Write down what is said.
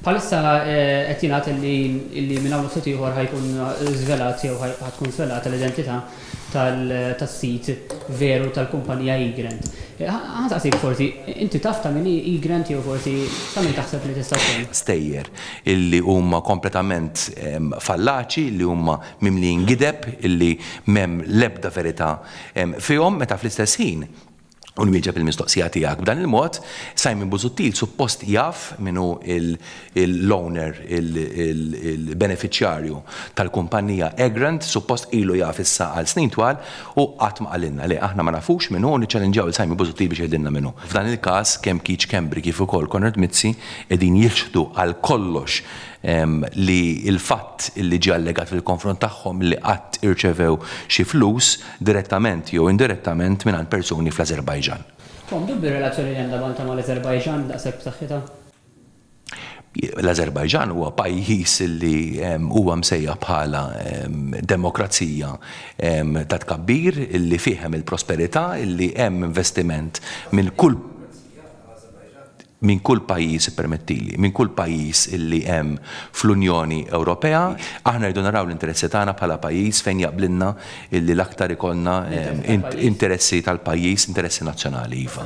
Bħalissa qed jingħad li minn hawn u ftit ieħor ħa jkun żvelat jew ħa tkun żvelata l-identità tas-sid veru tal-kumpanija Egrant. Ħa nsaqsik forsi, inti taf ta' min hi Egrant jew forsi ta' min taħseb li tista' tkun? Stejjer illi huma kompletament fallaċi, illi huma mimlijin gideb, illi m'hemm l-ebda verità fihom, meta fl-istess ħin, U nwieġeb il-mistoqsija tiegħek b'dan il-mod, Simon Busuttil suppost jaf min hu l-owner, il-benefiċjarju tal-kumpanija Egrant, suppost ilu jaf issa għal snin twal u qatt ma qalilna. Le, aħna ma nafux min hu u niċċellinġjaw lil Simon Busuttil biex jgħidilna min hu. F'dan il-każ kemm Keith Schembri kif ukoll Konrad Mizzi qegħdin jiċħdu għal kollox li l-fatt li ġie allegat fil-konfront tagħhom li qatt irċevew xi flus direttament jew indirettament mingħand persuni fl-Ażerbajġan. Komdu bir-relazzjoni li għandha Malta mal-Ażerbajġan daqshekk b'saħħitha? L-Ażerbajġan huwa pajjiż li huwa msejjaħ bħala demokrazija ta' tkabbir, li fih hemm il-prosperità, li hemm investiment minn kull minn kull pajjiż, ippermettili, minn kull pajjiż illi hemm fl-Unjoni Ewropea. Aħna rridu naraw l-interessi tagħna bħala pajjiż fejn jaqblilna illi l-aktar ikollna interessi tal-pajjiż, interessi nazzjonali, iva.